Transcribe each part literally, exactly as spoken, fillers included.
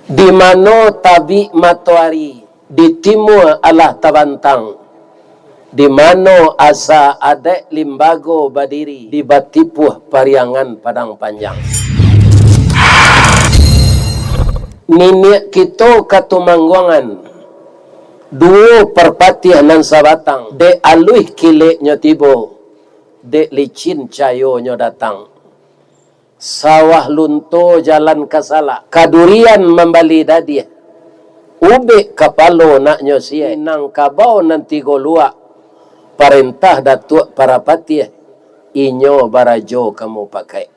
Di mano tabik matoari, di timua alah tabantang. Di mano asa adaik limbago badiri, di batipuah pariangan Padang Panjang. Niniak kito Katumangguangan, duo parpatiah nan sabatang, dek aluih kileknyo tibo, dek licin cayonyo datang. Sawah lunto jalan ka salak, ka durian mambali dadiah, ubek kapalo naknyo siek, Minangkabau nan tigo luak, parentah Datuak Parapatiah, inyo barajo ka mupakaik.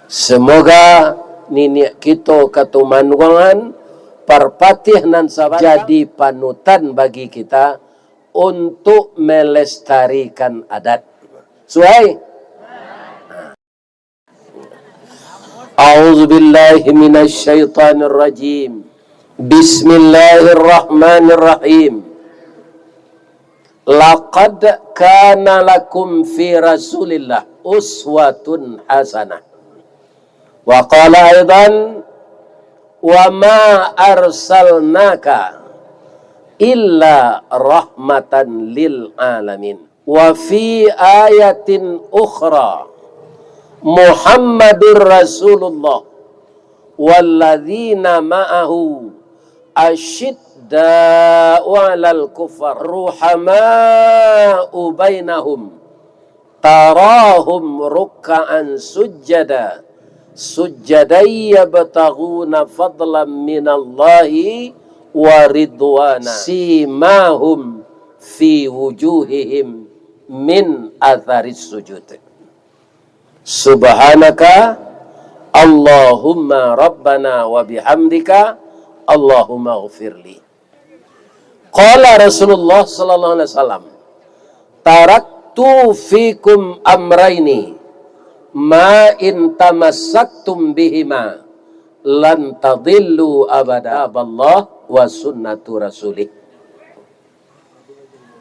Semoga niniak kito Katumangguangan, parpatiah nan sabatang, jadi panutan bagi kita untuk melestarikan adat. Suai? A'udzubillahi minasyaitonirrajim. Bismillahirrahmanirrahim. Laqad kana lakum fi Rasulillah uswatun hasanah. Wa qala aidan, "Wa ma arsalnaka illa rahmatan lil alamin." Wa fi ayatin ukhra, Muhammadur Rasulullah walladzina ma'ahu asyidda'u 'alal kuffar, ruhama'u bainahum, tarahum rukka'an sujjada, sujjadan yabtaghuna fadlan minallahi wa ridwana, simahum fi wujuhihim min atharis sujud. Subhanaka Allahumma Rabbana wa bihamdika, Allahumma ghfirli. Qala Rasulullah sallallahu alaihi wasallam, "Taraktu fikum amraini, ma in tamassaktum bihima, lan tadillu abada, Allah wa sunnatu rasulih."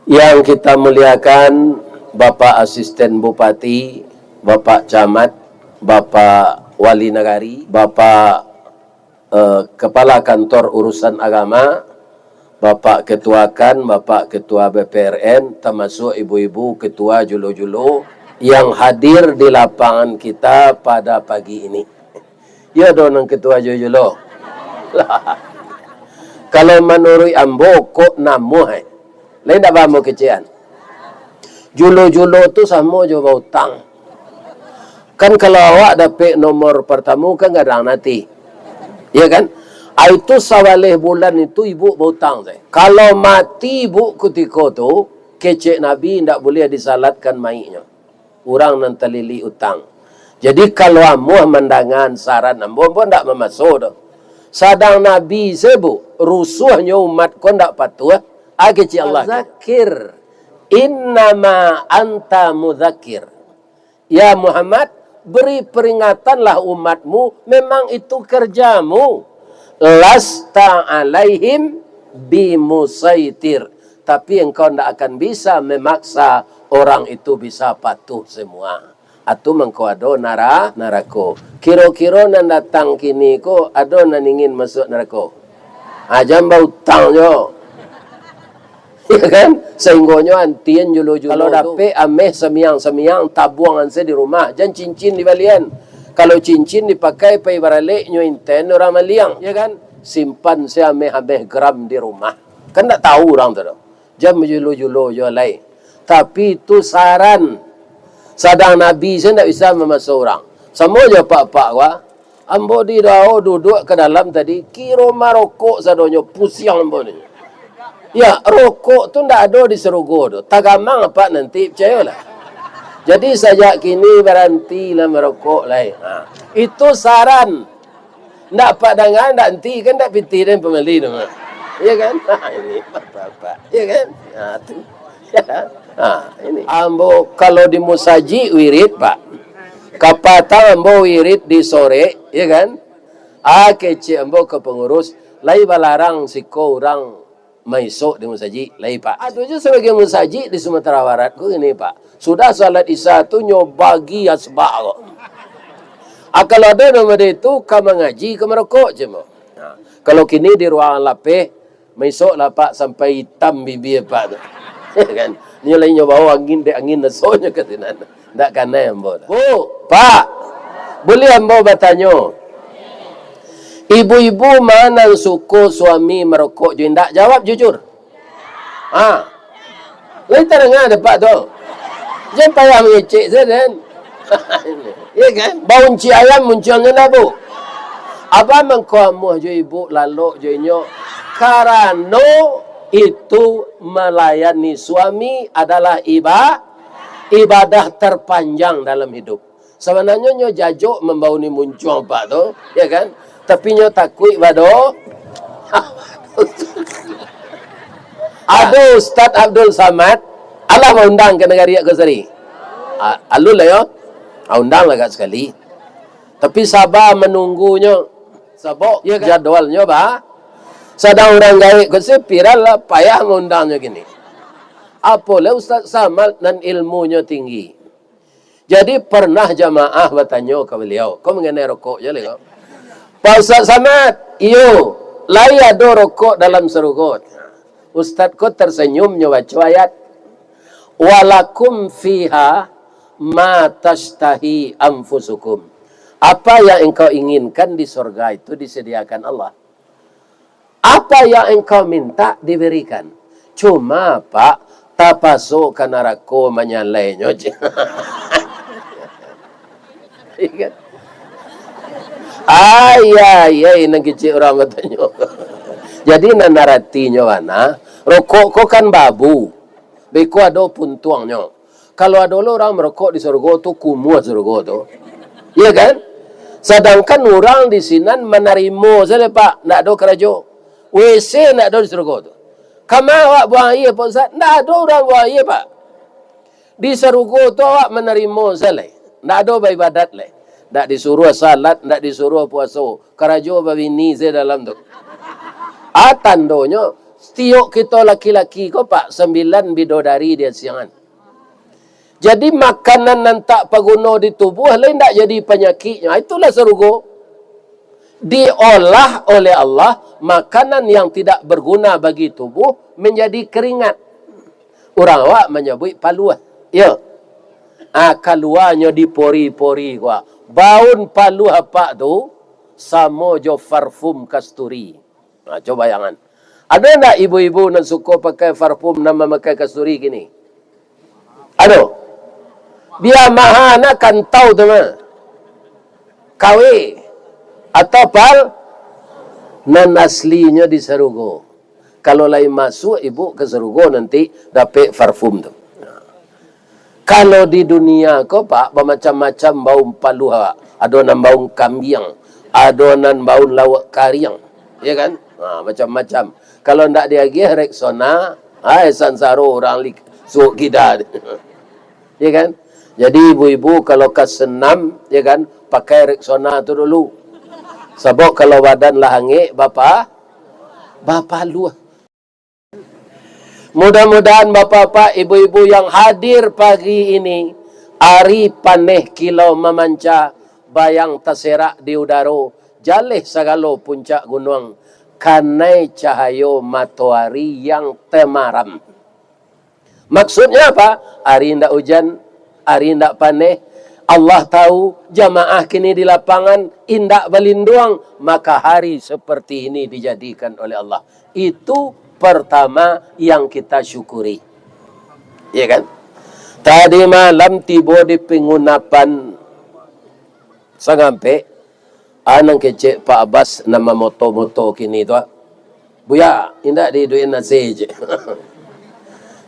Yang kita muliakan, Bapak Asisten Bupati, Bapak Camat, Bapak Wali Nagari, Bapak, eh, Kepala Kantor Urusan Agama, Bapak Ketua kan, Bapak Ketua B P R N, termasuk ibu-ibu ketua julo-julo yang hadir di lapangan kita pada pagi ini. Iyo doh nan ketua julo-julo. Kalau manuruik ambo, kok namuah, eh. Lain dak ba ambo kecekan. Julo-julo tu samo jo bautang. Kan kalau awak dapek nomor partamo kan gadang nan ati. Iyo kan? Ah, itu sabaleh bulan itu ibu bautang, teh. Kalau mati ibu kutiko tu, kecek Nabi ndak buliah disalatkan mayiknyo. Urang nan talilik utang. Jadi, kalau amuah mandangan saran ambo, ambo ndak mamaso doh. Sadang Nabi se, Bu, rusuahnyo umat ko ndak patuah, ah, kecek Allah. Fadzakir, innama anta mudzakir. Ya Muhammad, beri peringatanlah umatmu, memang itu kerjamu. Lasta alaihim bimusaitir. Tapi engkau ndak akan bisa memaksa orang itu bisa patuh semua. Atu mangko ado nara-, narako. Kiro-kiro nan datang kini ko ado nan ingin masuak narako? Ah, jan bautang jo. Ya kan? Sainggonyo antian julo-julo tu. Kalau dapek ameh samiang-samiang, tabuangan se di rumah, jan cincin dibalian. Kalau cincin dipakai pai baralek, nyo inten urang maliang, ya kan? Simpan se ameh-ameh gram di rumah. Kan ndak tahu urang tu doh. Jan bajulo-julo jo lai. Tapi itu saran. Sadang Nabi se ndak bisa mamaso urang. Samo jo apak-apak ko, ah. Ambo di dao duduak ka dalam tadi, kiro marokok sadonyo, pusiang ambo ni. Ya, rokok tu ndak ado di sarugo tu. Tagamang apak nanti, picayolah. Jadi, sajak kini barantilah marokok lai. Ha. Itu saran. Ndak apak danga, ndak anti kan, ndak pitih den pamali tu. Ya kan? Ha, ini bapak-bapak. Ya kan? Ha, tu. Ya. Ha, ini. Ambo kalau di musajik wirid, Pak. Kapatang ambo wirid di sorek, ya kan? Ah, kecek ambo ka pangurus, lai balarang siko urang maisok di musajik, lai, Pak. Ado juo sabagian musajik di Sumatera Barat ko gini, Pak. Sudah salat Isya tu nyo bagi asbak ko. Ah, kalau ado nan model itu, ka mangaji, ka marokok, cek ambo. Nah, kalau kini di ruangan lapeh, maisok lah, Pak, sampai itam bibia, Pak, tu. Ya kan? Nyo lai nyo bawa angin, dek angin rasonyo ka sinan. Ndak kanai ambo tu. Bu, Pak, buliah ambo batanyo? Ibu-ibu ma nan suko suami marokok jo indak? Jawab jujur. Ha. Lai tadanga dek Pak tu. Jan payah mangecek sajo, kan? Ya kan? Baunciang ayam muncuang jo labu. Apo mangko amuah jo ibu lalok jo inyo? Karano itu malayani suami adalah iba-, ibadah terpanjang dalam hidup. Sabananyo nyo jajok mambauni muncuang Pak tu, ya kan? Tapi nyo takuik bado. Ado Ustaz Abdul Samad, alah maundang ka Nagari Akosari. A-, alun lah yo. A, undang lah agak sakali. Tapi saba manunggunyo. Sabab, ya kan? Jadwalnyo ba. Sadang urang gaek ko se viral lah, payah maundangnyo kini. Apo lah Ustaz Samad nan ilmunyo tinggi. Jadi, pernah jamaah batanyo ka baliau, ko manganai rokok juo lai ko. "Pak Ustaz Samad, iyo, lai ado rokok dalam sarugo?" Ustaz ko tersenyum nyo baco ayat, "Walakum fiha ma tashtahi anfusukum." Apa yang engkau inginkan di surga itu disediakan Allah. Apa yang engkau minta diberikan. Cuma, Pak, tapaso ka narako manyalainyo, cek. Iya kan? Ai, ai, ai, nan kecek urang batanyo. Jadi, nan aratinyo bana, rokok ko kan babu. Beko ado puntuangnyo. Kalau ado lo urang marokok di sarugo tu, kumuah sarugo tu. Iya kan? Sadangkan urang di sinan manarimo sajo, Pak, ndak ado karajo. W C ndak ado di sarugo tu. Kama awak buang aia, Pak Ustaz? Ndak ado urang buang aia, Pak. Di sarugo tu awak manarimo sajo lai. Ndak ado baibadat lai. Ndak disuruah salat, ndak disuruah puaso. Karajo babini sajo dalam tu. Ah, tandonyo, satiok kito laki-laki ko, Pak, sambilan bidodari di asiangan. Jadi, makanan nan tak paguno di tubuah, lai ndak jadi panyakiknyo. Ah, itulah sarugo. Diolah oleh Allah, makanan yang tidak berguna bagi tubuh menjadi keringat. Urang awak manyabuik paluah. Yo. Ah, kaluanyo dipori-pori ko. Baun paluah apak tu, samo jo parfum kasturi. Ha, cubo bayangan. Ado ndak ibu-ibu nan suko pakai parfum nan mamakai kasturi kini? Ado. Bia maha nak kantau tu mah. K W. Atau pal-, nan aslinyo di sarugo. Kalau lai masuak ibu ka sarugo, nanti dapek parfum tu. Kalau di dunia ko, Pak, bamacam-macam baun paluah, Pak. Ado nan baun kambiang, ado nan baun lauak kariang, ya kan? Ha, macam-macam. Kalau ndak diagiah Rexona, ai, sansaro urang li-, suok kida. Ya kan? Jadi, ibu-ibu kalau ka senam, ya kan, pakai Rexona tu dulu. Sabab kalau badan lah angek, bapa-, bapaluah. Mudah-mudahan bapak-bapak, ibu-ibu yang hadir pagi ini, ari paneh kilau mamanca, bayang taserak di udaro, jaleh sagalo puncak gunuang, kanai cahayo matoari yang temaram. Maksudnya apa? Ari indak ujan, ari indak paneh. Allah tahu, jamaah kini di lapangan indak balinduang, maka hari seperti ini dijadikan oleh Allah. Itu pertama yang kita syukuri. Ya kan? Tadi malam tibo di penginapan Sangampek, ah, nan kecek Pak Abbas nan mamoto-moto kini tu, ah. "Buya, indak diiduikan A C," cek.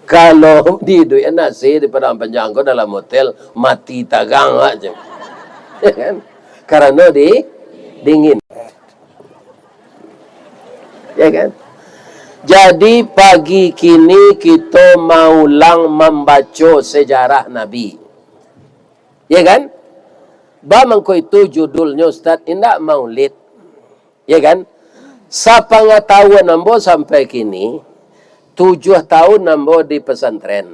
Kalau diiduikan A C di Padang Panjang ko dalam hotel, mati tagang awak, cek. Ya kan? Karano di, dingin. Ya kan? Jadi, pagi kini kito maulang mambaco sejarah Nabi. Ya kan? Ba mangko itu judulnyo, Ustaz, indak maulid. Ya kan? Sapangatahuan ambo sampai kini, tujuah tahun ambo di pesantren.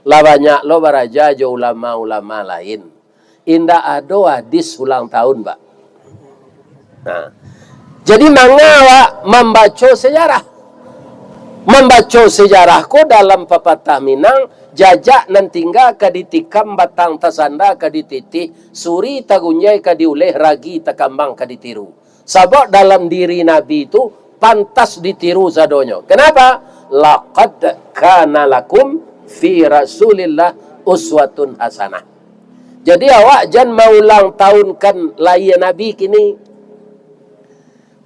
Lah banyak lo baraja jo ulama-ulama lain. Indak ado hadis ulang tahun, Pak. Nah, Jadi, manga awak mambaco sejarah? Mambaco sejarah ko dalam papatah Minang, jajak nan tingga ka ditikam, batang tasanda ka dititih, suri tagunjai ka diuleh, ragi takambang ka ditiru. Sabab dalam diri Nabi tu pantas ditiru sadonyo. Kenapa? "Laqad kana lakum fi Rasulillah uswatun hasanah." Jadi, awak jan maulang tahunkan lahia Nabi kini.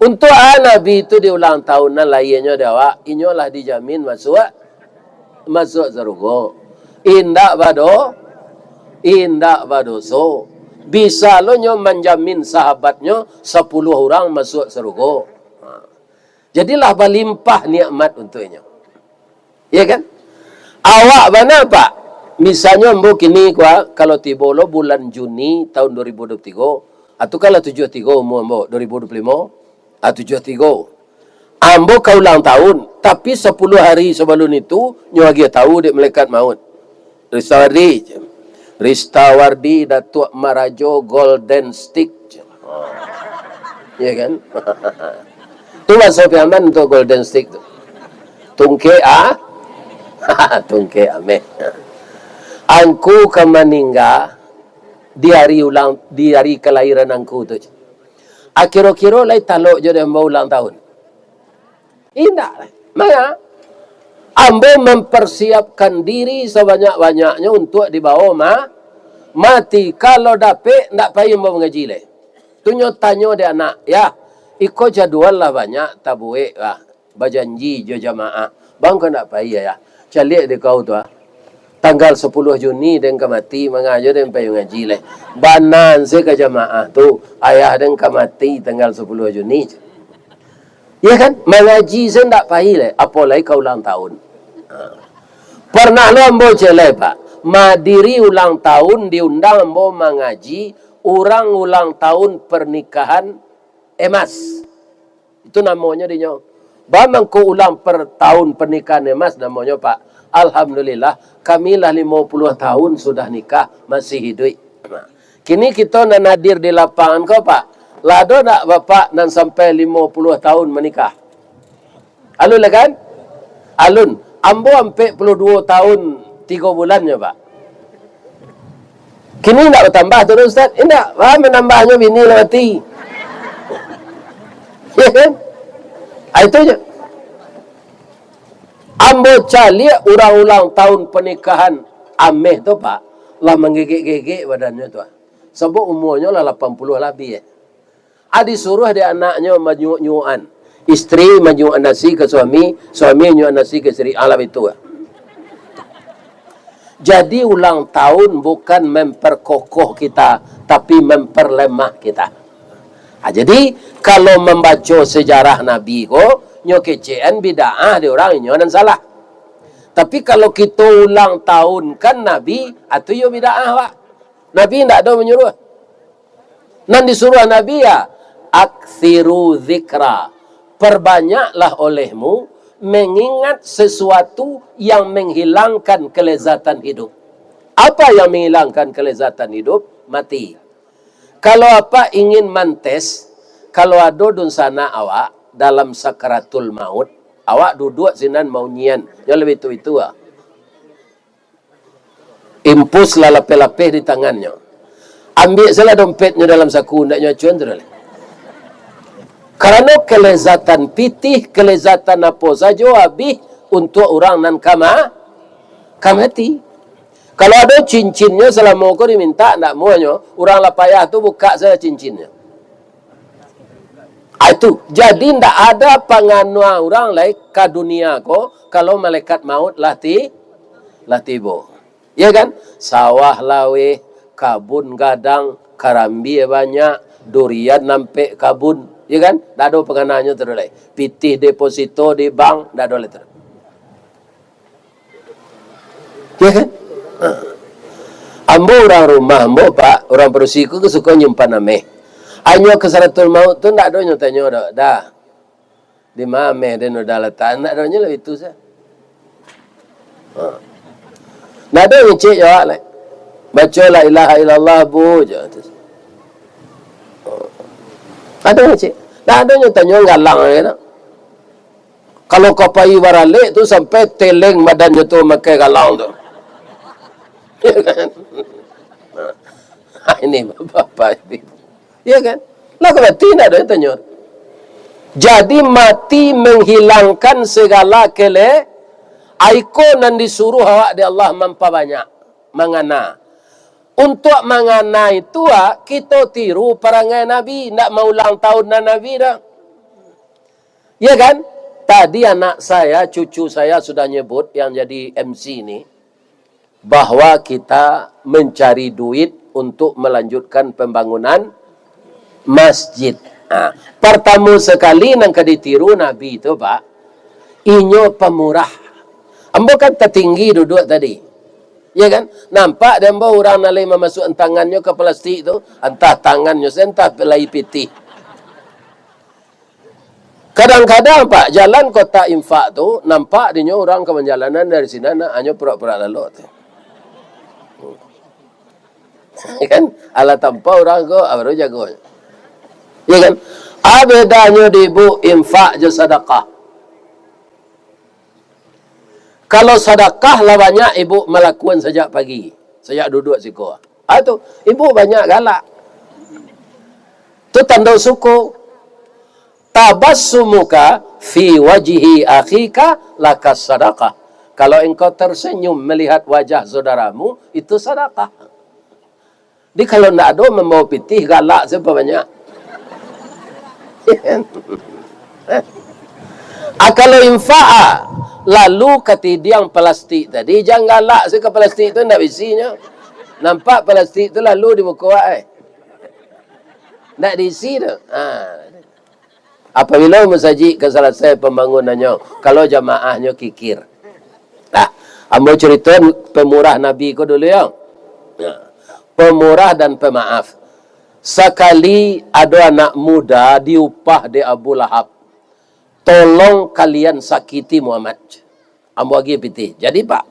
Untuak a Nabi tu diulang tahun nan lahianyo di awak, inyo lah dijamin masuak, masuak sarugo. Indak bado, indak badoso. Bisa lo nyo manjamin sahabatnyo sapuluah urang masuak sarugo. Ha. Jadilah balimpah nikmat untuak inyo. Iya kan? Awak bana, Pak. Misalnyo ambo kini ko, kalau tibo lo bulan Juni tahun dua ribu dua puluh tiga, atau kalau tujuah tiga umua ambo, dua ribu dua puluh lima, ah, tujuah tiga. Ambo ka ulang tahun, tapi sapuluah hari sabalun itu, nyo agiah tahu dek malaikat maut. Ristawardi, Ristawardi Datuak Marajo Golden Stick. Iya kan? Tu bahaso Piaman tu, golden stick tu. Tungkek a-, tungkek ameh. Angku ka maningga di hari ulang, di hari kalahiran angku tu. Akiro-kiro lai talok jo dek ambo ulang tahun? Indak lai. Manga? Ambo mamparsiapkan diri sabanyak-banyaknyo untuak dibawo ma-, mati. Kalau dapek, ndak pai ambo mangaji lai. Tu nyo tanyo dek anak, "Yah, iko jadual lah banyak tabuek lah, bajanji jo jamaah. Bang ko ndak pai, Ayah? Caliak dek kau tu, ah. Tanggal sapuluah Juni den ka mati, manga jo den pai ngaji lai. Bana se ka jamaah tu, Ayah den ka mati tanggal sapuluah Juni." Iya kan? Mangaji se ndak pai lai, apo lai ka ulang tahun. Ha. Parnah lo ambo ciek lai, Pak. Madiri ulang tahun, diundang ambo mangaji, urang ulang tahun pernikahan emas. Itu namonyo dinyo. Baa mangko ulang per tahun pernikahan emas namonyo, Pak? Alhamdulillah, kami lah limo puluah tahun sudah nikah, masih hiduik. Nah, kini kito nan hadir di lapangan ko, Pak, lah ado ndak Bapak nan sampai limo puluah tahun manikah? Alun lah kan? Alun. Ambo ampek puluah duo tahun tigo bulannyo, Pak. Kini indak batambah tu, Ustaz? Indak. Wah, manambahnyo bini lah mati. Ya kan? Ah, itu je. Ambo caliak urang ulang tahun panikahan ameh tu, Pak, lah manggegek-gegek badannyo tu, ah. Sabab umuanyo lah lapan puluah labiah, eh. Ah, disuruah dek anaknyo manyuok-nyuokan. Istri manyuok nasi ka suami, suami nyuok nasi ka istri. Alah itu. Jadi, ulang tahun bukan memperkokoh kita, tapi memperlemah kita. Ah, jadi, kalau mambaco sejarah Nabi ko, nyo kecekan bid'ah dek urang, inyo nan salah. Tapi, kalau kito ulang tahunkan Nabi, ah, tu iyo bid'ah, Pak. Nabi indak ado manyuruah. Nan disuruah Nabi, ya, "Aktsiru dzikra, perbanyaklah olehmu mengingat sesuatu yang menghilangkan kelezatan hidup." Apa yang menghilangkan kelezatan hidup? Mati. Kalau Apak ingin mantes, kalau ado dunsanak awak dalam sakaratul maut, awak duduak sinan maunyian, jan labiah itu-itu ah. Impus lah lapeh-lapeh di tangannyo. Ambiak salah dompetnyo dalam saku, ndak nyo acuan tu doh lai. Karano kelezatan pitih, kelezatan apo sajo abih untuak urang nan ka ma-, ka mati. Kalau ado cincinnyo salamo ko dimintak, ndak amuahnyo, urang lah payah tu bukak sajo cincinnyo. Ah, itu. Jadi, ndak ada pangana urang lai ka dunia ko, kalau malaikat maut lah ti-, lah tibo. Ya kan? Sawah laweh, kabun gadang, karambia banyak, durian nampek kabun. Ya kan? Ndak ado pangananyo tu lai. Pitih deposito di bank, ndak ado lai tu. Ya kan? Ha. Ambo urang rumah ambo, Pak, urang padusi ko suko nyimpan ameh. Hanyo ka sakaratul maut tu ndak ado nyo tanyo doh, dah. Di ma ameh den udah latak, ndak ado nyo lah itu sa. Ha. Ndak ado nyo cek jawab lai. Baco la ilaha illallah, Bu, je. Ha. Ado nyo cek. Ndak ado nyo tanyo galang, yo kan? Kalau ka pai baralek tu, sampai teleng badannyo tu makai galang tu. Yo kan? Nah, ini bapak-bapak ini. Yo kan? Lah ka mati, ndak ado nyo tanyo. Jadi, mati menghilangkan segala kele-, aiko nan disuruh awak dek Allah mampabanyak, mangana. Untuak mangana itu, ah, kito tiru parangai Nabi, ndak maulang tahun nan Nabi doh. Ya kan? Tadi anak saya, cucu saya sudah nyebut yang jadi M C ni, bahwa kita mencari duit untuk melanjutkan pembangunan masjid. Ha, pertama sekali nan ka ditiru Nabi tu, Pak, inyo pemurah. Ambo kan tatinggi duduak tadi. Ya kan? Nampak dek ambo urang nan lai mamasuakan tangannyo ka plastik tu, antah tangannyo se, antah lai pitih. Kadang-kadang, Pak, jalan kotak infak tu, nampak dinyo urang ka manjalanan dari sinan, hanyo purak-purak lalok tu. Kan? Alah tampa urang ko, ah, baru jago. Ya kan? Ah, bedanyo di ibu infak jo sadakah. Kalau sadakah lah banyak ibu malakuan sajak pagi, sajak duduak siko. Ah, tu, ibu banyak galak. Tu tando suko. "Tabassumuka fi wajhi akhika laka sadakah." Kalau engkau tersenyum melihat wajah saudaramu, itu sadakah. Jadi kalau ndak ado mambawa pitih, galak se banyak. Ah, kalau infak, ah, lalu ka tidiang plastik tadi, jan galak se ka plastik tu, ndak baisinyo. Nampak plastik tu lalu dibuko, eh. Ndak diisi tu. Ha. Apabila masajik ka salasai pambangunannyo, kalau jamaahnyo kikir. Nah, ambo carito pamurah Nabi ko dulu, yo. Nah, pamurah dan pamaaf. Sakali ado anak muda diupah dek Abu Lahab, "Tolong kalian sakiti Muhammad." Ambo agiah pitih. Jadi, Pak,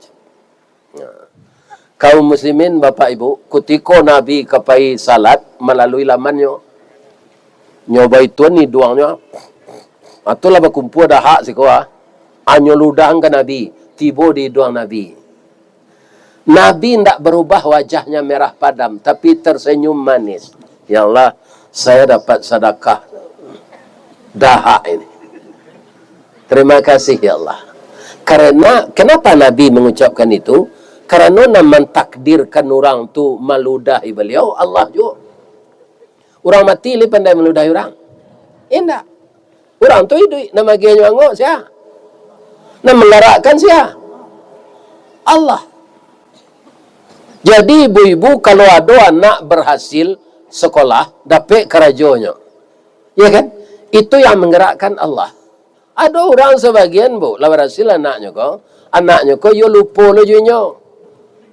kaum muslimin, Bapak Ibu, kutiko Nabi ka pai salat malalui lamannyo, nyo baituan iduangnyo, ah, tu lah bakumpua dahak siko, ah. Anyo ludahan ka Nabi, tibo di iduang Nabi. Nabi ndak barubah wajahnya merah padam, tapi tersenyum manis. "Ya Allah, saya dapat sadakah dahak ini. Terima kasih, ya Allah." Karena, kenapa Nabi mengucapkan itu? Karena nan mantakdirkan urang tu maludahi baliau, Allah juo. Urang mati lai pandai maludahi urang? Indak. Urang tu iduik, nan magiahnyo angok sia? Nan manggarakkan sia? Allah. Jadi, ibu-ibu, kalau ado anak berhasil sekolah, dapek karajonyo, ya kan? Itu yang menggerakkan Allah. Ado urang sabagian, Bu, lah barasil anaknyo ko, anaknyo ko iyo lupo lo jo inyo.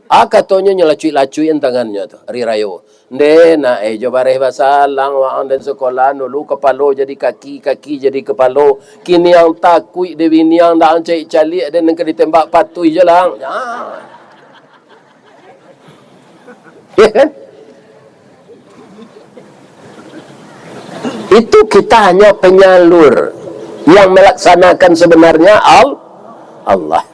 Ah, katonyo nyo lacuik-lacuikan tangannyo tu, ari rayo. Ndeh, nak, eh, jo bareh basalang waang den sakola, dulu kapalo jadi kaki, kaki jadi kapalo. Kini ang takuik dek bini ang, dak ang caliak-caliak den, nan ka ditembak patuih jo lah ang. Ah. Ya kan? Itu kita hanya penyalur. Yang melaksanakan sebenarnya Al-, Allah.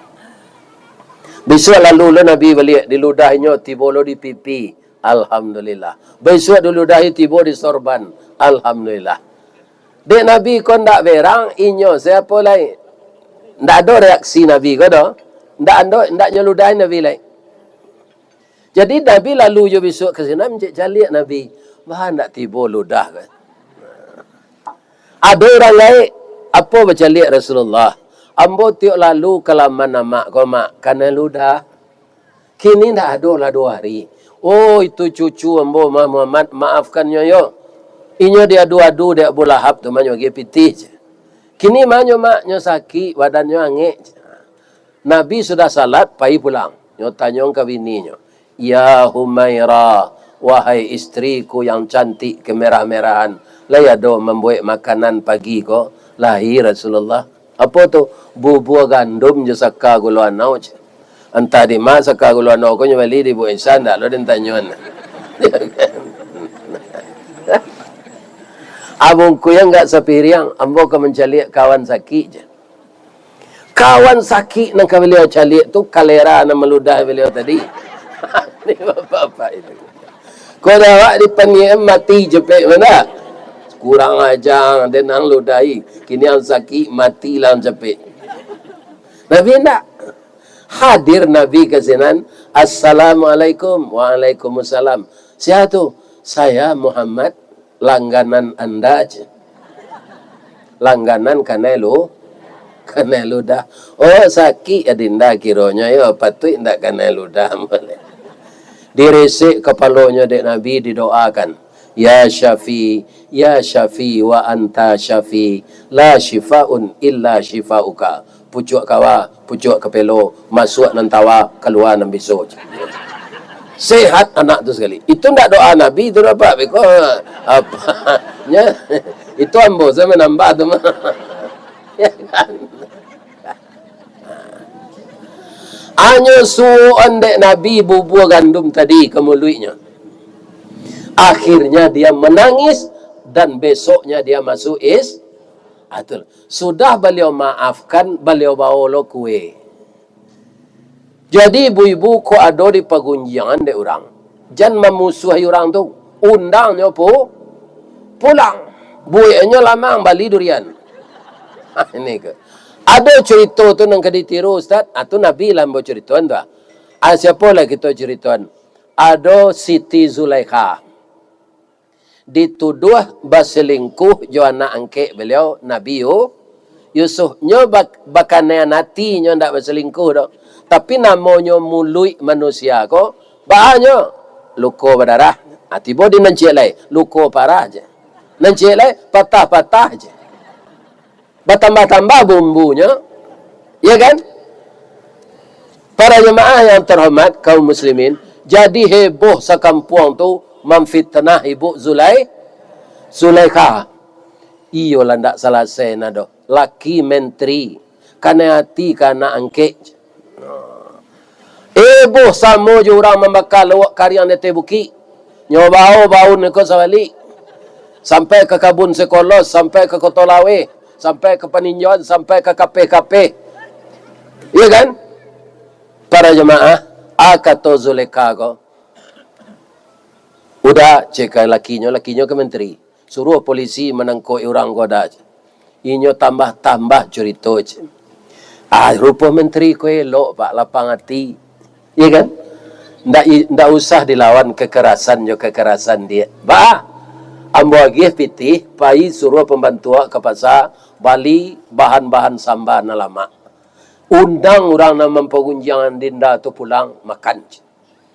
Bisuak lalu lo Nabi baliak, diludahinyo tibo lo di pipi. Alhamdulillah. Bisuak diludahi tibo di sorban. Alhamdulillah. Dek Nabi ko ndak berang, inyo sia lai? Ndak ado reaksi Nabi ko doh. Ndak ado, ndak nyo ludahi Nabi lai. Jadi, Nabi lalu jo bisuak ka sinan, cek caliak Nabi. Bah, ndak tibo ludah ko. Ado urang gaek, apo bacaliak Rasulullah? Ambo tiok lalu ka laman amak ko, Mak, kanai ludah. Kini ndak ado lah duo ari. Oh, itu cucu ambo mah, Muhammad, maafkan nyo yo. Inyo diadu-adu dek Abu Lahab tu, mah nyo agiah pitih. Kini mah nyo, Mak, nyo sakik, badannyo angek. Nabi sudah salat, pai pulang. Nyo tanyo ka bininyo, "Ya Humaira, wahai istriku yang cantik kemerah-merahan, lai ado mambuek makanan pagi ko?" "Lai, Rasulullah." "Apo tu?" "Bubua gandum jo saka gulo anau," cek. Antah di ma saka gulo anau ko, nyo bali di Ibu Aisyah, ndak lo den tanyoan. Abungku yang gak sapiriang, ambo ka mancaliak kawan sakik je. Kawan sakik nan ka baliau caliak tu, kalera nan maludah baliau tadi. Ni bapak-bapak itu. Kok dah awak dipaniam mati cepek mana? Kurang aja, den ang ludahi. Kini ang sakik, mati lah ang cepek. Nabi ndak. Hadir Nabi ka sinan, "Assalamualaikum." "Waalaikumsalam." "Sia tu?" "Saya Muhammad, langganan Anda," cek. "Langganan kanai lu-, kanai ludah." "Oh, sakik adinda kironyo yo, patuik ndak kanai ludah." Diresek kapalonyo dek Nabi, didoakan, "Ya Syafi, ya Syafi, wa anta Syafi, la syifaun illa syifauka." Pucuak kawa, pucuak kapelo, masuak nan tawa, kalua nan biso. Sehat anak tu sakali. Itu ndak doa Nabi tu, Bapak. Beko, apa, nya, itu ambo sajo manambah tu mah. Ya kan? Hanyo suokan dek Nabi bubua gandum tadi ka muluiknyo. Akhirnya dia menangis dan besoknya dia masuk is-, ah, tu. Sudah baliau maafkan, baliau bao lo kue. Jadi, ibu-ibu, kok ado di pagunjiangan dek urang, jan mamusuahi urang tu. Undang nyo pu-, pulang. Bueknyo lamang bali durian. Ha, ini ke. Ado curito tu nan ka ditiru, Ustaz. Ah, tu Nabi lah ambo curitoan tu, ah. Ah, siapo lah kito curitoan? Ado Siti Zulaikha. Dituduah baselingkuh jo anak angkek baliau, Nabi Yu-, Yusuf. Nyo bak-, bakanaian ati, nyo ndak baselingkuh doh. Tapi namonyo muluik manusia ko, baa nyo? Luko badarah. Ah, tibo di nan ciek lai, luko parah je. Nan ciek lai, patah-patah je. Batambah-tambah bumbunyo, ya kan? Para jemaah yang terhormat, kaum muslimin, jadi heboh sakampuang tu mamfitnah Ibu Zulai-, Zulaikha. Iyolah, ndak salasai nah doh. Laki menteri, kanai ati ka anak angkek. Eh, boh, samo jo urang mambaka lawak kariang di ateh bukik. Nyo bao baun iko sabalik. Sampai ka kabun sekolah, sampai ka Koto Laweh, sampai ka Paninjauan, sampai ka kapeh-kapeh. Iya kan? Para jamaah, a kato Zulekha ko, "Uda," cek ka lakinyo, lakinyo ka menteri. "Suruah polisi manangkok urang ko, Da." Inyo tambah-tambah curito, cek. Ah, rupo menteri ko elok, Pak, lapang ati. Iya kan? Ndak i-, ndak usah dilawan kekerasan jo kekerasan, diak. Ba, ambo agiah pitih, pai suruah pambantu ka pasa, bali bahan-bahan samba nan lamak. Undang urang nan mampagunjiangan dinda tu pulang, makan, cek.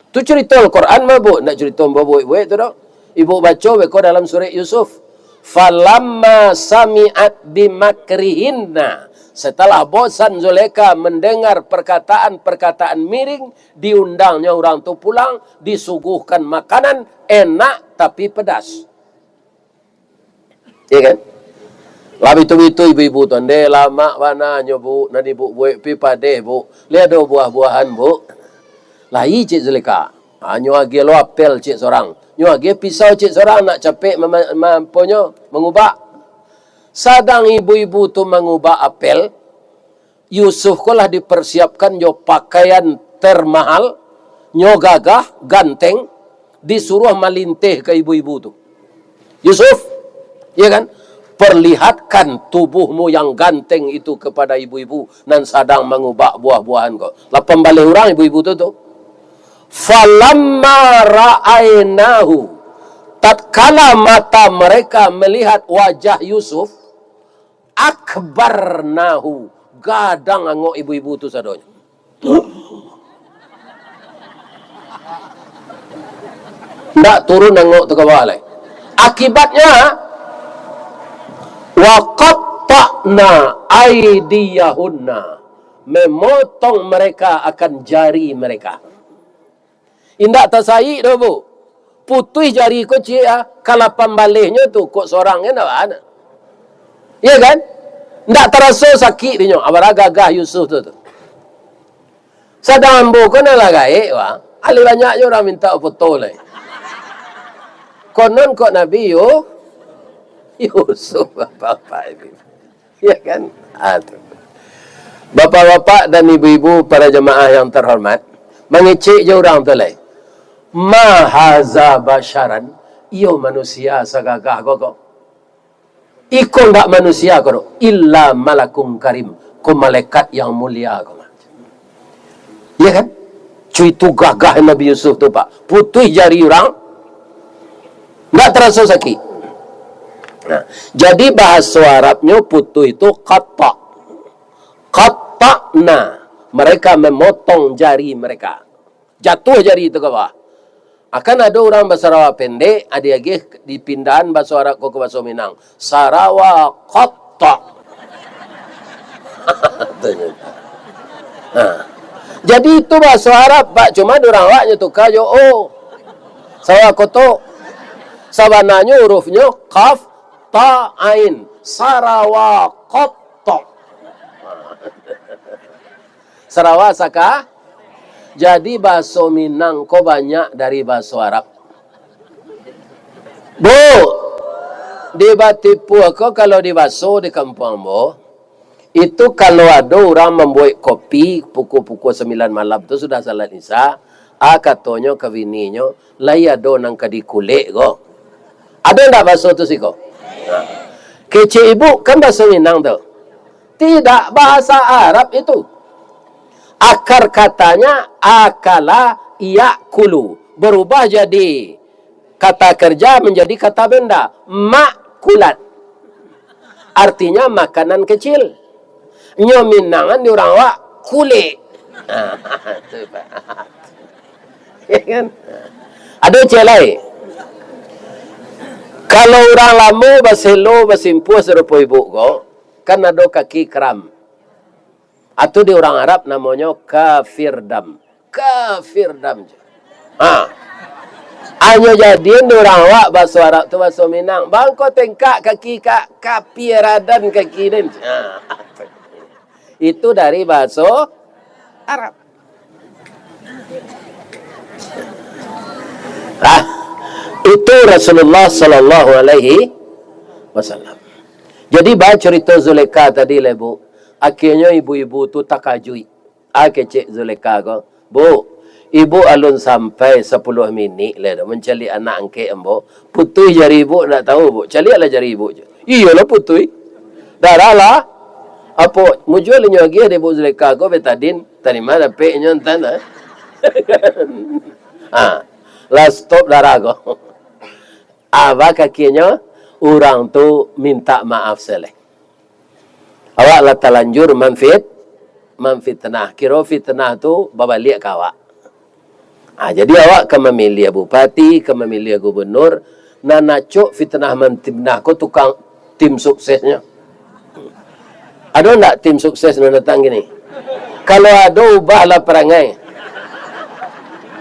Tu curito Al-Quran mah, Bu, ndak curito ambo buek-buek tu doh. Ibu baco beko dalam surek Yusuf. "Falamma sami'at bimakrihinna." Setelah bosan Zulekha mendengar perkataan-perkataan miring, diundangnyo urang tu pulang, disuguhkan makanan enak tapi pedas. Iya kan? Lah bitu-bitu ibu-ibu tu, "Ndeh, lamak bana nyo, Bu, nan ibu buek pi padeh, Bu. Lai ado buah-buahan, Bu?" Lai, cek Zulekha. "Ha, nyo agiah lo apel, cek sorang. Nyo agiah pisau, cek sorang, nak capek mama-, ma-, aponyo, mangubak." Sadang ibu-ibu tu mangubak apel, Yusuf ko lah dipersiapkan jo pakaian termahal, nyo gagah, ganteng, disuruah malinteh ka ibu-ibu tu. Yusuf, ya kan? "Perlihatkan tubuhmu yang ganteng itu kepada ibu-ibu nan sadang mangubak buah-buahan ko." Lah pambaleh urang ibu-ibu tu, tu. "Falamma ra'ainahu," tatkala mata mereka melihat wajah Yusuf, "akbarnahu," gadang angok ibu-ibu tu sadonyo. Ndak turun angok tu ka bawah lai. Akibatnya, "wa qatta'na aidiyahunna," memotong mereka akan jari mereka. Indak tasaik doh, Bu. Putuih jari ko ciek, ah, kalau pambalehnyo tu, kok sorang kan, ndak bana. Iya kan? Ndak taraso sakik dinyo, abara gagah Yusuf tu, tu. Sadang ambo ko nan lah gaek, wah. Alih banyak jo urang minta foto lai. Konon kok Nabi Yu-, Yusuf, bapak-bapak ini. Ya kan? Ah, tu. Bapak-bapak dan ibu-ibu, para jamaah yang terhormat, mangecek je urang tu lai. "Ma haza basyaran, iyo manusia sagagah ko ko. Iko ndak manusia ko doh, illa malakun karim, ko malaikat yang mulia ko mah." Ya kan? Cuy tu gagah Nabi Yusuf tu, Pak. Putuih jari urang, ndak taraso sakik. Nah, jadi bahaso Arabnyo putuih tu qatta. Qatta'na. Mereka memotong jari mereka. Jatuah jari tu ka bawah. Akan ado urang basarawa pendek, adi agiah dipindahan baso Arab ko ka baso Minang. Sarawa qatta. Ha. Jadi itu baso Arab, Pak. Cuma di urang awaknyo tuka jo o. Sarawa koto. Sabananyo hurufnyo qaf, ta, ain. Sarawa qatta. Sarawa saka. Jadi, baso Minang ko banyak dari baso Arab. Bu, di Batipuah ko, kalau di baso di kampuang ambo, itu kalau ado urang mambuek kopi pukua-pukua sambilan malam tu, sudah salat Isya, a, katonyo ka bininyo, "Lai ado nan ka dikulek ko?" Ado ndak baso tu siko? Nah. Kecek ibu, kan baso Minang tu. Tidak, bahasa Arab itu. Akar katanya akala yakulu. Berubah jadi kata kerja menjadi kata benda. Makulat. Artinya makanan kecil. Nyo Minangan di urang awak, kulek. Tu, Pak. Ya kan? Ado cek lai. Kalau urang lamo baselo, basimpuah sarupo ibu ko, kan ado kaki kram. Atau di urang Arab namonyo kafir dam. Kafir dam. Ha. Anyo jadian di urang awak baso Arab tu baso Minang. Bangko tengkak kaki ka, kapiradan kaki den. Ha. Itu dari baso Arab. Ah, itu Rasulullah sallallahu alaihi wasallam. Jadi, ba carito Zulekha tadi lah, Bu. Akhirnyo ibu-ibu tu takajuik. Ah, kecek Zulekha ko, "Bu, ibu alun sampai sapuluah minik lai doh mancaliak anak angkek ambo. Putuih jari ibu, ndak tahu, Bu. Caliaklah jari ibu." "Iyolah putuih. Darah lah." Apo, mujua inyo agiah dek Ibu Zulekha ko betadin, tadi mah dapek inyo antan, ah. Ha, lah stop darah ko. Aba kakinyo, urang tu minta maaf saleh. Awak lah talanjur mamfit-, mamfitnah. Kiro fitnah tu babaliak ka awak. Ha, jadi awak ka mamiliah bupati, ka mamiliah gubernur, nan acok fitnah mantimnah ko tukang tim suksesnyo. Ado ndak tim sukses nan datang kini? Kalau ado, ubahlah parangai.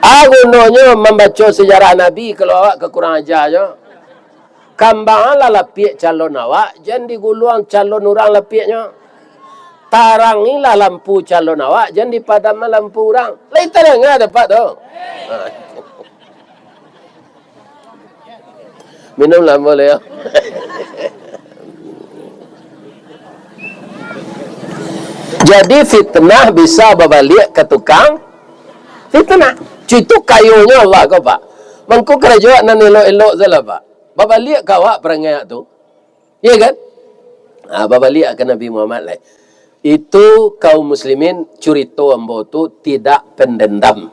A gunonyo mambaco sejarah Nabi, kalau awak ka kurang aja jo. Kambanganlah lapiak calon awak, jan diguluang calon urang lapiaknyo. Tarangilah lampu calon awak, jan dipadamkan lampu urang. Lai tadanga dapek tu. Minum lah, boleh, yo. Jadi, fitnah bisa babaliak ka tukang fitnah. Cuy, itu kayonyo Allah ko, Pak. Mangko karajo nan elok-elok salah, Pak. Babaliak ka awak parangai tu. Iya kan? Ha, babaliak ka Nabi Muhammad lai. Itu kaum muslimin, curito ambo tu tidak pendendam.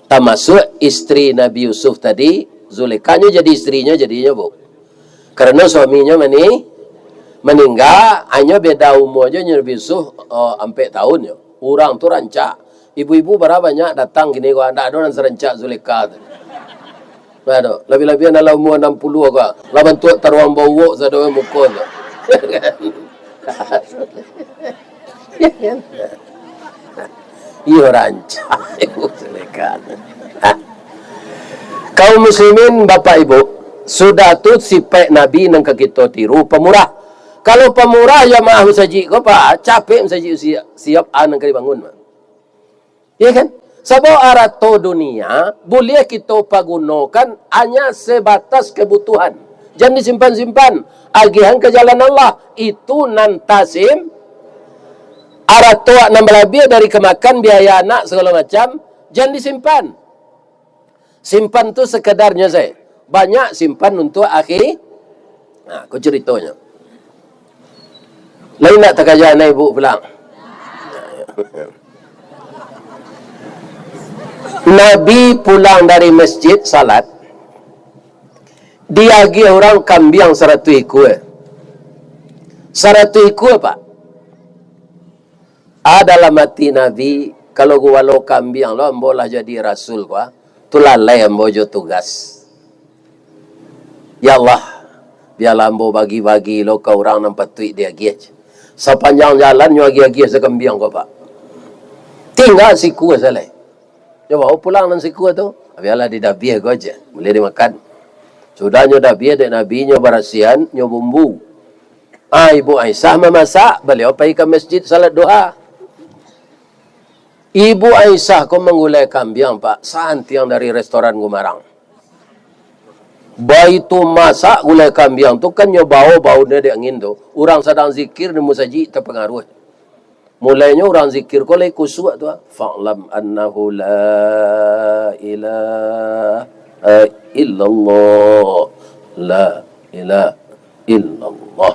Tamasuak istri Nabi Yusuf tadi, Zulekha nyo jadi istrinyo jadinyo, Bu. Karano suaminyo mani-, maningga, hanyo beda umua jo Nabi Yusuf, eh, ampek tahun nyo. Urang tu rancak. Ibu-ibu bara banyak datang kini ko, ndak ado nan sarancak Zulekha tu. Ndak ado. Labiah-labiah nan lah umua anam puluah ko. Lah bantuak taruang bauwok sado muko tu. Iyo, rancak. Kaum muslimin, Bapak Ibu, sudah tu sipaik Nabi nan ka kito tiru, pamurah. Kalau pamurah jamaah masajik ko, Pak, capek masajik siap, siap a nan ka dibangun, Pak. Iya kan? Sabab arato dunia buliah kito pagunokan hanya sebatas kebutuhan. Jan disimpan-simpan. Agiahan ka jalan Allah. Itu nan tasim. Arato nan balabiah dari kamakan, biaya anak, sagalo macam, jan disimpan. Simpan tu sakadarnyo sajo. Banyak simpan untuak akhi-, nah, ko caritonyo. Lain nak takaja na ibu pulang. Nabi pulang dari masjid salat, diagiah urang kambiang saratuih ikua. Saratuih ikua, Pak. A dalam ati Nabi, kalau gubalo kambiang lo, ambo lah jadi rasul ko, tu lalai ambo jo tugas. Ya Allah, bialah ambo bagi-bagi lo ka urang nan patuik diagiah. Sapanjang jalan nyo agiah-agiah sakambiang ko, Pak. Tingga sikua sajo lai. Nyo bao pulang nan sikua tu. Bialah didabiah ko aja, buliah dimakan. Sudah nyo dabiah dek Nabi, nyo barasiahan, nyo bumbu. Ah, Ibu Aisyah mamasak, baliau pai ka masjid salat duha. Ibu Aisyah ko manggulai kambiang, Pak, santiang dari restoran gumarang. Baitu masak gulai kambiang tu kan nyo bao baunnyo dek angin tu. Urang sadang zikir di musajik tapangaruah. Mulainyo urang zikir ko lai kusuak tu, ah. "Fa'lam annahu la ilaha illallah, la ilaha illallah,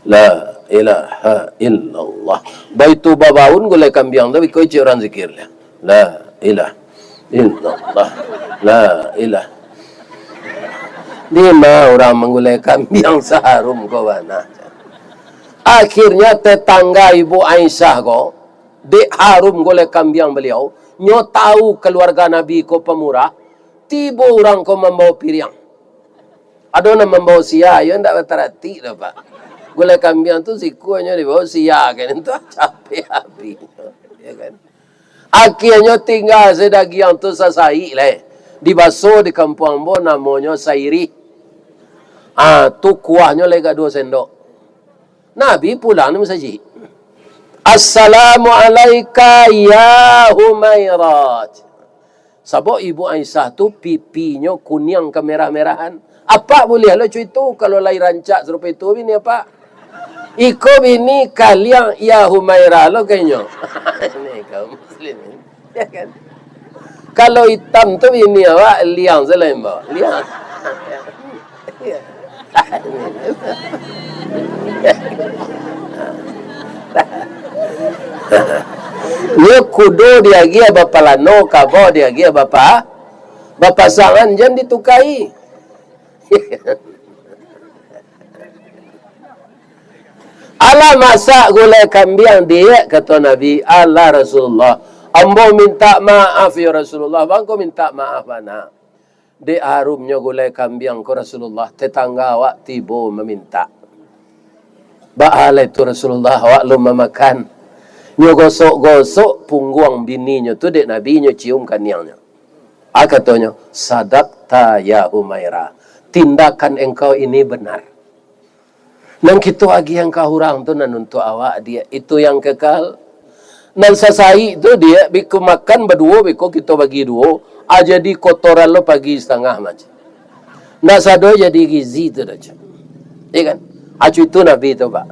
la ilaha illallah." Baitu babaun gulai kambiang tu, iko cik urang zikir lah. La ilaha illallah, la ilaha. Dima urang manggulai kambiang saharum ko bana. Akhirnya tetangga Ibu Aisyah ko, dek harum gulai kambiang baliau, nyo tahu kaluarga Nabi ko pamurah, tibo urang ko mambawa piriang. Ado nan mambawa sia, yo ndak bataratik doh, Pak. Gulai kambiang tu sikuanyo dibawa sia, kan, tu capek habis. Ya kan? Akhirnyo tingga se dagiang tu sasaik lai. Dibaso di kampuang ambo namonyo sairih. Ah, tu kuahnyo lai ka duo sendok. Nabi pulang di musajik. "Assalamu alaika ya Humairah." Sabab Ibu Aisyah tu pipinyo kuniang kamerah-merahan. Apak buliah lo cuy tu, kalau lai rancak sarupo itu bini apak. Iko bini kaliang ya Humairah lo kainyo. Ini kaum muslimin. Ya kan? Kalau itam tu bini awak liang selain bawah. Liang. Nyo kudo diagiah bapalano, kabau diagiah bapa-, bapasangan, jan ditukai. "Alah masak gulai kambiang, Diak," kato Nabi. "Alah Rasulullah, ambo mintak maaf, yo Rasulullah." "Bangko mintak maaf bana?" "Dek harumnyo gulai kambiang ko Rasulullah, tetangga awak tibo mamintak." "Baa lai tu Rasulullah, awak alun mamakan?" Nyo gosok-gosok pungguang bininyo tu dek Nabi, nyo cium kaniangnyo. Ah, katonyo, "Sadakta ya Humairah, tindakan engkau ini benar. Nan kito agiahan ka urang tu nan untuak awak, Diak, itu yang kekal. Nan sasaik tu, Diak, biko makan baduo, biko kito bagi duo, ah, jadi kotoran lo pagi satangah macam. Ndak sado jadi gizi tu doh, Cak." Iya kan? Acu itu Nabi tu, Pak.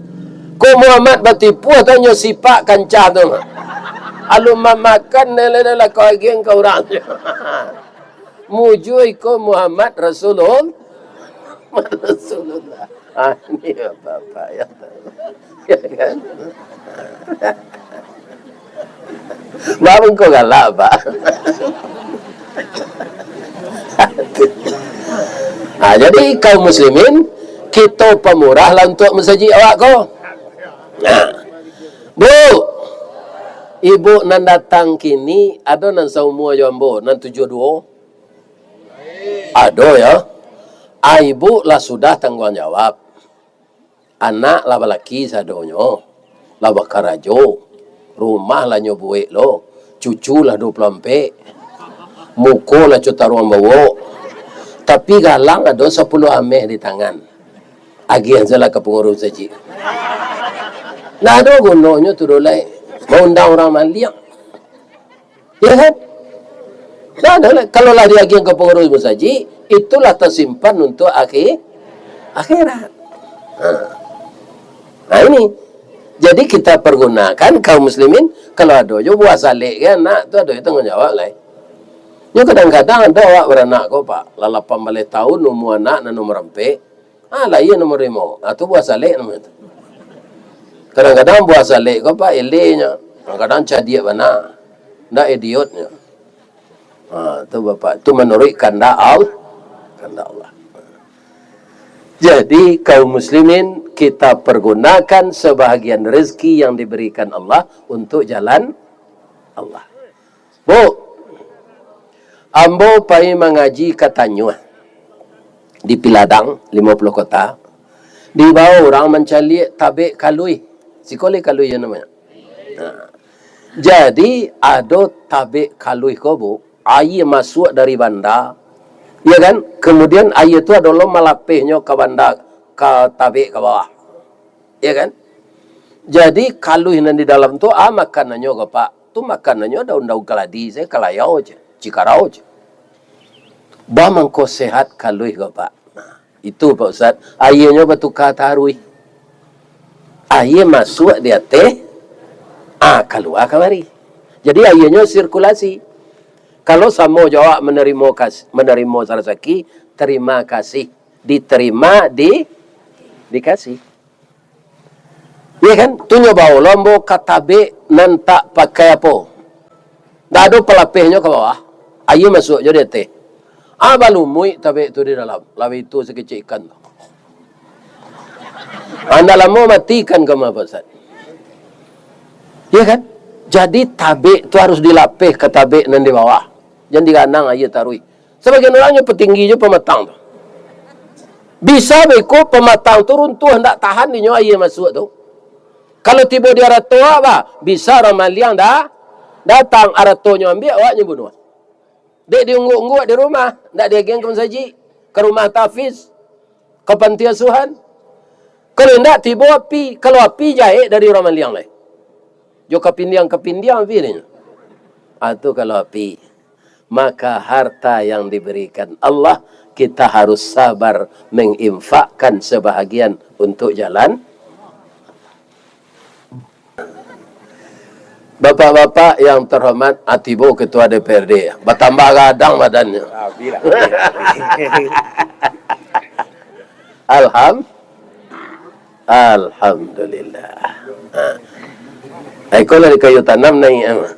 Kok Muhammad batipu atau nyo sipak kancah tu, Mak? Alun mamakan, lele-lele kau agiahan ka urang. Mujua iko Muhammad Rasulul-, Rasulullah. Ah, ini bapak-bapak yang tahu. Ya kan? Bang, engkau galak, Pak. Ah, jadi kaum muslimin, kito pamurah lah untuak masajik awak ko. Nah, Bu, ibu nan datang kini, ado nan saumua jo ambo, nan tujuah duo? Ado, ya. Ah, ibu lah sudah tangguang jawab. Anak lah balaki sadonyo, lah bakarajo, rumah lah nyo buek lo, cucu lah duo puluah ampek, muko lah cot taruang bawok, tapi galang ado sapuluah ameh di tangan. Agiah sajolah ka pangurus masajik. Ndak ado gunonyo tu doh lai, maundang urang maliang. Ya kan? Ndak ado lai. Kalau lah diagiahan ka pangurus masajik, itulah tasimpan untuak akhi-, Akhirat. Ha. Nah, ini. Jadi kita pergunakan kaum muslimin, kalau ado jo buah salek kan, nak tu ado jo tanggung jawab lai. Nyo kadang-kadang ado awak baranak ko, Pak, lah lapan baleh taun umua anak nan nomor ampek, ah, lahia nomor limo. Ah, tu buah salek namonyo tu. Kadang-kadang buah salek ko, Pak, elehnyo. Kadang-kadang cadiak bana. Ndak idiotnyo. Ha, tu Bapak, tu manuruik kandak Al-, kandak Allah. Jadi, kaum muslimin, kita pergunakan sebahagian rezeki yang diberikan Allah untuk jalan Allah. Bu, ambo pai mangaji ka Tanyuah di Piladang, Limo Puluah Kota. Dibawa urang mancaliak tabek kaluih. Siko lai kaluih yo namonyo. Nah, jadi, ado tabek kaluih ko, Bu, aia masuak dari banda, ya kan? Kemudian aia tu ado lo malapehnyo ka banda, ka tabek ka bawah, ya kan? Jadi, kaluih nan di dalam tu, ah, makanannyo ko, Pak, tu makanannyo daun-daun kaladi, saya kalayau je, cikarau je. Ba mangko sehat kaluih ko, Pak. Nah, itu, Pak Ustaz, aianyo batuka taruih. Aia masuak di ateh, ah, kalua kamari. Jadi, aianyo sirkulasi. Kalau samo jo awak manarimo kas-, manarimo rasaki, tarima kasih. Ditarima, di-, dikasih. Iya kan? Tu nyo bawo lo ambo ka tabek nan tak pakai apo. Ndak ado palapehnyo ka bawah. Aia masuak jo di ateh. Ah, balumuik tabek tu di dalam. Labiah tu sakecek ikan tu. Ah, ndak lamo mati ikan ko mah, Pak Ustaz. Iya kan? Jadi tabek tu harus dilapeh ka tabek nan di bawah. Jan diganang aia taruih. Sabagian urang nyo patinggi jo pamatang tu. Bisa beko pamatang tu runtuah, ndak tahan dinyo aia masuak tu. Kalau tibo di arato awak, bah, bisa urang maliang da-, datang, aratonyo ambiak, awaknyo bunuah. Dek diungguak-ungguak di rumah, ndak diagiahan ka masajik, ka rumah tahfiz, ka panti asuhan. Kalau indak, tibo api. Kalau api, jahek dari urang maliang lai. Jo kapindiang-kapindiang api dinyo. Ah, tu kalau api. Maka harta yang diberikan Allah, kita harus sabar menginfakkan sebahagian untuk jalan. Bapak-bapak yang terhormat, ah, tibo Ketua D P R D, batambah gadang badannyo. Alham-, Alhamdulillah. Ha. Iko dari kayu tanam naik, eh.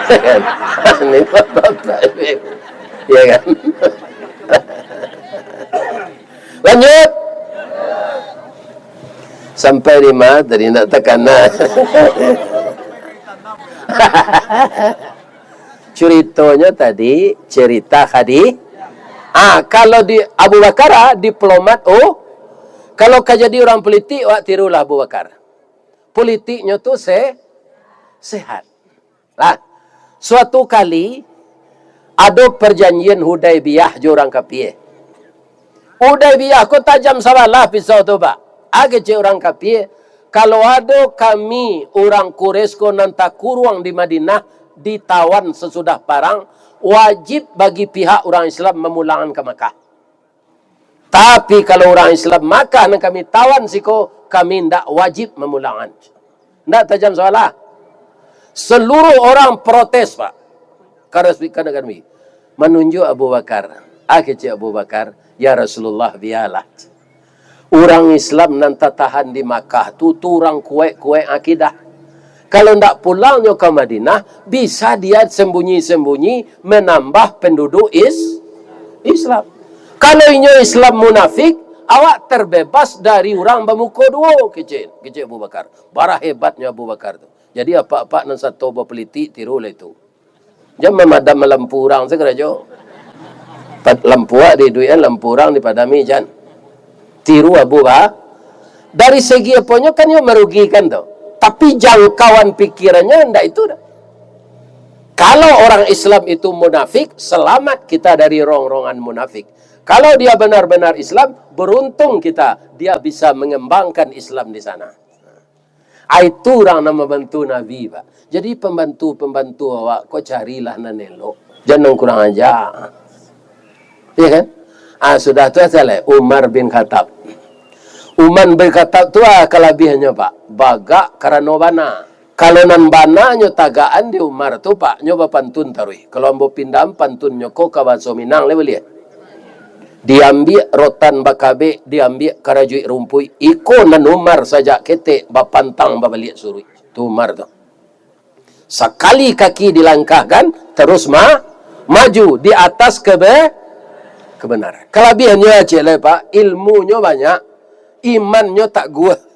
Kan? Ni bapak-bapak ni. Ya kan? Lanjut. Sampai di ma tadi, ndak takana. Curitonyo tadi, cerita Khadi-, ah, kalau di Abu Bakar, ah, diplomat, oh, kalau ka jadi urang pulitik, awak tirulah Abu Bakar. Pulitiknyo tu se-, sehat. Lah, suatu kali, ado parjanjian Hudaibiyah jo urang kapie. Hudaibiyah ko tajam sabalah pisau tu, Pak. Agak cek urang kapie, kalau ado kami urang Quraisy ko nan takuruang di Madinah, ditawan sasudah parang, wajib bagi pihak urang Islam mamulangan ka Makkah. Tapi, kalau urang Islam Makkah nan kami tawan siko, kami ndak wajib mamulangan. Ndak tajam sabalah. Seluruh orang protes, Pak. Karas-, kadang-kadang manunjuk Abu Bakar. Ah, kecek Abu Bakar, "Ya Rasulullah, bialah. Urang Islam nan tatahan di Makkah tu, tu urang kuaik-kuaik akidah. Kalau ndak pulangnyo ka Madinah, bisa dia sembunyi-sembunyi menambah penduduk is-, Islam. Kalau inyo Islam munafik, awak terbebas dari urang bamuko duo," kecek, kecek Abu Bakar. Bara hebatnyo Abu Bakar tu. Jadi, apak-apak nan sato bapolitik, tirulah itu. Jan mamadam lampu urang sakarajo. Pad-, lampu awak diiduikan, lampu urang dipadami, jan. Tiru Abu Ba-, dari segi aponyo kan iyo marugikan tu. Tapi jangkauan pikirannyo ndak itu doh. Kalau orang Islam itu munafik, selamat kita dari rongrongan munafik. Kalau dia benar-benar Islam, beruntung kita, dia bisa mengembangkan Islam di sana. Ah, itu urang nan mambantu Nabi, Pak. Jadi, pambantu-pambantu awak ko carilah nan elok. Jan nan kurang aja. Iya kan? Ah, sudah tu asa lai, Umar bin Khattab. Uman bin Khattab tu, ah, kalabiahnyo, Pak. Bagak karano bana. Kalau nan bana nyo tagakan di Umar tu, Pak, nyo bapantun taruih. Kalau ambo pindahan pantunnyo ko ka bahaso Minang, lai buliah. Diambiak rotan bakabek, diambiak karajuik rumpuik. Iko nan Umar sajak ketek bapantang babaliak suruik. Tu Umar tu. Sakali kaki dilangkahkan, terus ma-, maju di atas kebe-, kebenaran. Kalabiahnyo ciek lai, Pak, ilmunyo banyak, imannyo taguah.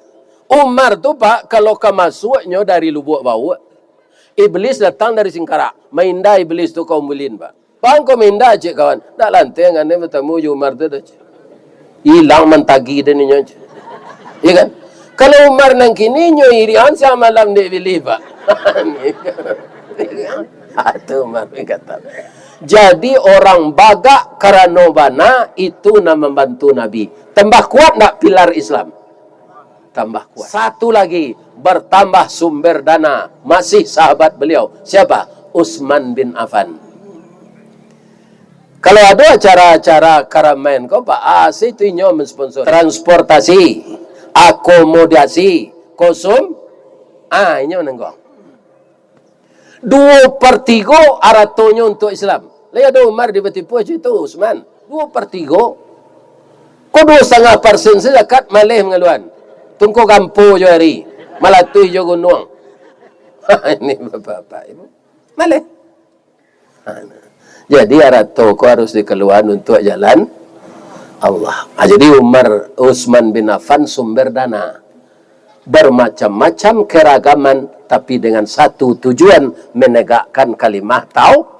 Umar tu, Pak, kalau ka masuaknyo dari Lubuak Bawak, Iblis datang dari Singkarak. Mainda Iblis tu ka Umbulin, Pak. Bang, ko minda cek kawan. Dak lanteh ngane batamu jo Umar tu dah, cek. Ilang mantagi den inyo, cek. Iya kan? Kalau Umar nan kini nyo irian samalam dek bilih, Pak. Itu Umar bin Khattab. Jadi orang bagak karano bana itu nan mambantu Nabi. Tambah kuat ndak pilar Islam? Tambah kuat. Satu lagi, bertambah sumber dana, masih sahabat beliau. Siapa? Utsman bin Affan. Kalau ado acara-acara karamain ko, Pak, ah, situ inyo mensponsor. Transportasi, akomodasi, konsum, ah, inyo manangguang. Duo per tigo aratonyo untuak Islam. Lai ado Umar di batipuah jo itu, Utsman. Duo per tigo. Ko duo satangah persen se zakat maleh mangaluan. Tungko gampo jo ari, malatuih jo gunuang. Ini bapak-bapak, Ibu. Maleh. Jadi arato ko harus dikaluan untuak jalan Allah. Ah, jadi Umar, Utsman bin Affan sumber dana. Bermacam-macam keragaman, tapi dengan satu tujuan, menegakkan kalimah tau-,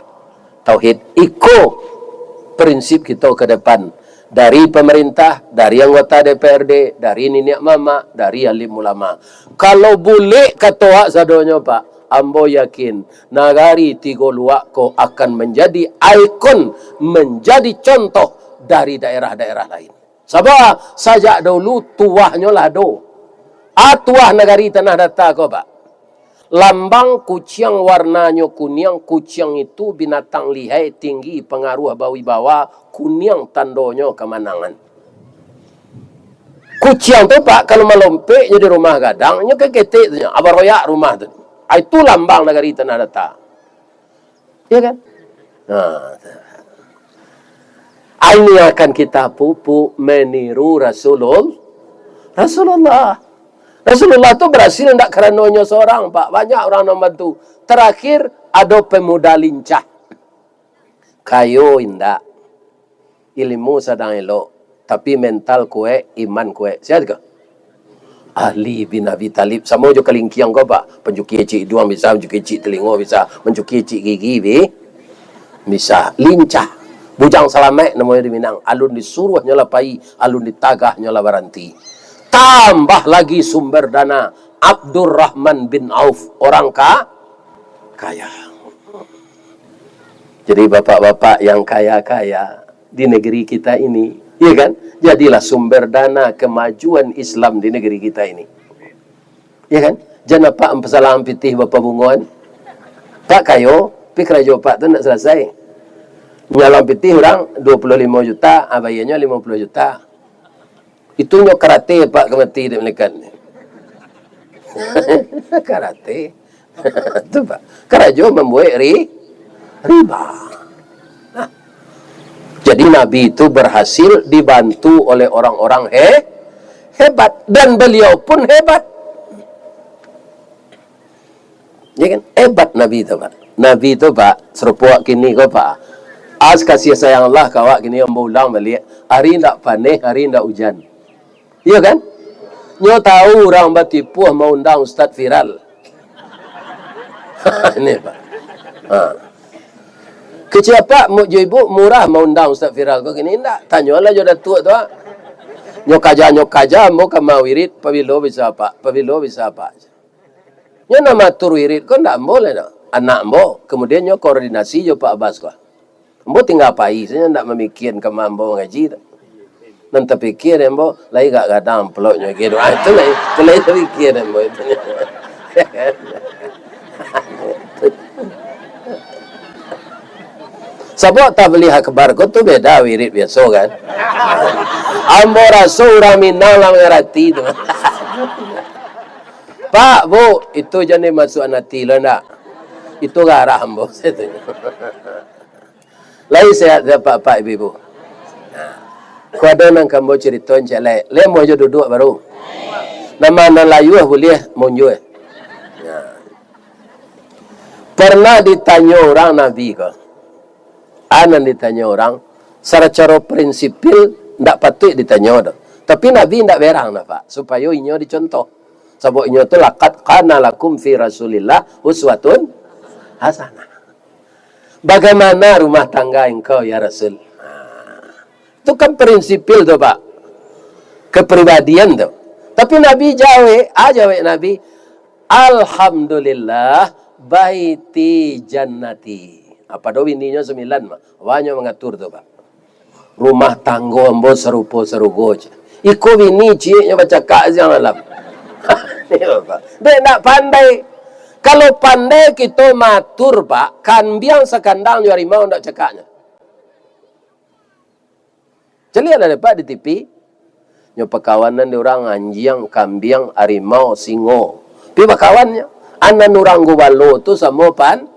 tauhid. Iko prinsip kito ke depan. Dari pemerintah, dari anggota D P R D, dari niniak mamak, dari alim ulama. Kalau bulek kato awak sadonyo, Pak, ambo yakin, nagari Tigo Luak ko akan menjadi ikon, menjadi contoh dari daerah-daerah lain. Sabab sajak dulu tuahnyo lah ado. A, tuah nagari Tanah Data ko, Pak. Lambang kuciang warnanyo kuniang, kuciang itu binatang lihai, tinggi, pangaruah, bawibawa, kuniang tandonyo kamanangan. Kuciang tu, Pak, kalau malompek nyo di rumah gadang, nyo ka ketek tu nyo, baroyak rumah tu. A, itu lambang nagari Tanah Data. Iya kan? Nah, ini akan kita pupuk meniru Rasulul-, Rasulullah. Rasulullah tu berhasil ndak karano nyo sorang, Pak. Banyak urang nan bantu. Terakhir, ado pemuda lincah. Kayo indak. Ilmu sadang elok, tapi mental kuaik, iman kuaik. Sia tu? Ali bin Abi Thalib. Samo jo kalingkiang ko, Pak. Mancukia icik iduang bisa, mancukia icik talingo bisa, mancukia icik gigi bi-, bisa. Lincah. Bujang Salamaik namonyo di Minang. Alun disuruah nyo lah pai, alun ditagah nyo lah baranti. Tambah lagi sumber dana. Abdurrahman bin Auf, orang ka-, kaya. Jadi, bapak-bapak yang kaya-kaya di negeri kita ini, iya kan? Jadilah sumber dana kemajuan Islam di negeri kita ini. Iya kan? Jan apak pasalang pitih bapabungoan. Pak kayo, pi karajo apak tu ndak salasai. Nyalang pitih urang duo puluah limo juta, ah, bayianyo limo puluah juta. Itu nyo karate, Pak, ka mati dek malaikat. Karate. Tu, Pak. Karajo mambuek ri-, riba. Nah. Jadi, Nabi itu berhasil dibantu oleh orang-orang he-, hebat. Dan beliau pun hebat. Ya kan? Hebat Nabi tu, Pak. Nabi tu, Pak, sarupo awak kini ko, Pak. As kasih sayang Allah ka awak kini, ambo ulang baliak. Hari ndak paneh, hari ndak ujan. Iya kan? Nyo tahu urang batipuah maundang ustaz viral. Ini, Pak. Ha. Kecil apak, mu-, jo ibu murah maundang ustaz viral ko kini ndak? Tanyolah jo datuak tu, ah. Nyo kaja, nyo kaja, ambo ka mawirid, pabilo bisa, Pak? Pabilo bisa, Pak? Nyo nan maatur wirid ko ndak ambo lai doh, anak ambo. Kemudian nyo koordinasi jo Pak Abbas ko. Ambo tingga pai sajo, ndak mamikian kama ambo mangaji tu. Nan tapikia dek ambo, lai agak gadang amplopnyo, gitu. Ah, itu lai, itu lai tapikia dek ambo itu. Sabab tabligh akbar ko tu beda wirid biaso kan. Ambo raso urang Minang lah mangarati tu. Pak, Bu, itu jan dimasuakan ati lo ndak? Itu garah ambo, saya tanya. Lai sehat, sehat, Pak, Pak, Ibu-ibu? Nah, ko ado nan ka ambo carito ciek lai. Lai ambo jo duduak baru. Nan ma nan layuah buliah maunjua. Nah. Pernah ditanyo urang Nabi ko. A nan ditanyo urang, sacaro prinsipil ndak patuik ditanyo doh. Tapi Nabi ndak berang doh, Pak, supayo inyo dicontoh. Sabab inyo tu, "Laqad kana lakum fi Rasulillah uswatun hasanah." "Bagaimana rumah tangga engkau, ya Rasul?" Itu kan prinsipil tu, Pak. Kepribadian tu. Tapi Nabi jawek, a jawek Nabi, "Alhamdulillah, baiti jannati." Apa do bininyo sambilan, Pak? Banyak mangatur tu, Pak. "Rumah tanggo ambo sarupo sarugo," cek. Iko bini cieknyo bacakak siang malam. Dek, ndak pandai. Kalau pandai kito matur, Pak, kambiang sakandang jo harimau ndak cakaknyo. Caliak lah dapek di T V. Nyo pakawanan di urang anjiang, kambiang, harimau, singo. Pi bakawannyo. Anan urang gubalo tu samo pan-,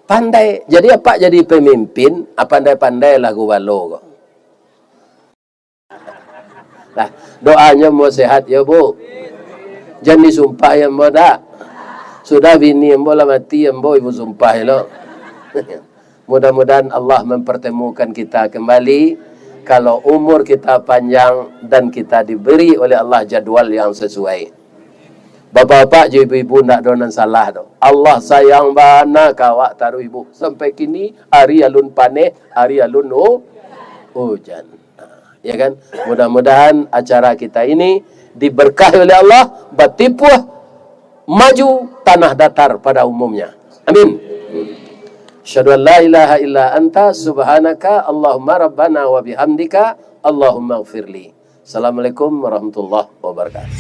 pandai. Jadi, apak jadi pamimpin, a pandai-pandailah gubalo ko. Lah, doanyo ambo sehat yo, Bu. Jan disumpahi ambo dak. Sudah bini ambo lah mati, ambo ibu sumpah lo. Mudah-mudahan Allah mempertemukan kita kembali, kalau umur kita panjang dan kita diberi oleh Allah jadual yang sesuai. Bapak-bapak jo ibu-ibu, ndak ado nan salah doh. Allah sayang bana ka awak taruih, Bu. Sampai kini, ari alun paneh, ari alun u-, ujan. Ya kan? Mudah-mudahan acara kita ini diberkahi oleh Allah, batipuah maju tanah datar pada umumnya. Amin. Asyhadu an la ilaha illa anta subhanaka Allahumma rabbana wa bihamdika Allahumma gfirli. Assalamualaikum warahmatullahi wabarakatuh.